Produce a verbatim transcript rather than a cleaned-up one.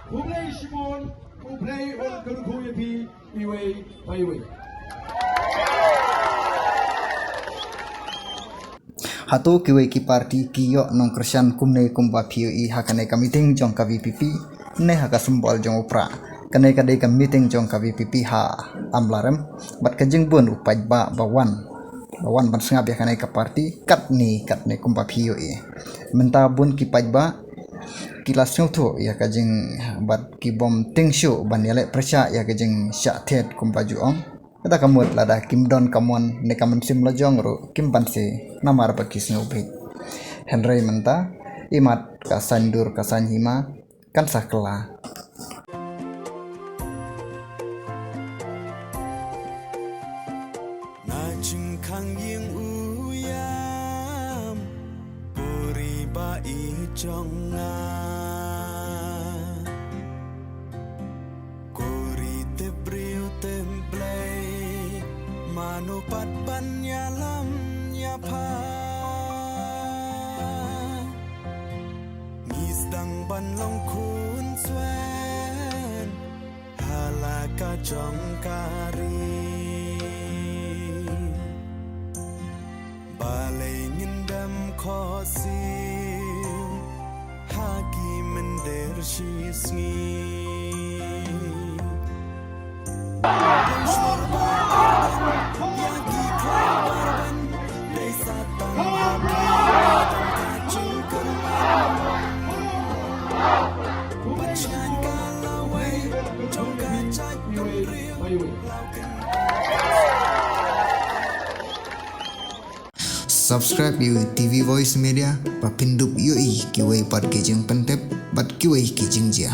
Khublei shibun, khublei un kyrkhu ïa phi iwei pa iwei. Hato kiwei ki party ki ïoh nongkyrshan kumne kumba phi ïohi ha kane ka meeting jong ka V P P ne ha ka symbol jong u prah? Kane ka dei ka meeting jong ka V P P ha Amlarem, bad ka jingbun u paidbah ba wan, ba wan ban sngap ïa kane ka party katne katne kumba phi ïohi. Mynta bun ki paidbah ki la sngewthuh ïa ka jing, bad ki bym tieng shuh ban ïaleh pyrshah ïa ka jingshah thied kumba ju ong. Kata ka mut lada kim don ka mon ne ka mynsiem la jong ruh kim banse namar ba ki sngew beit. Hynrei mynta, imat ka saiñdur ka saiñhima kan sa kylla. Na jingkhang ïing u ïam, ko ri ba i jong nga. Ko ri tip briew tip Blei, mano pat ban ïalam ïapha. Ngi sdang ban long khun swen ha la ka jong ka ri. Balei ngin dem khohsiew ha ki mynder shisngi? Subscribe ïa u T V Voice Media ba phin dup ïohi kiwei pat ki jingpyntip bad kiwei ki jingjia.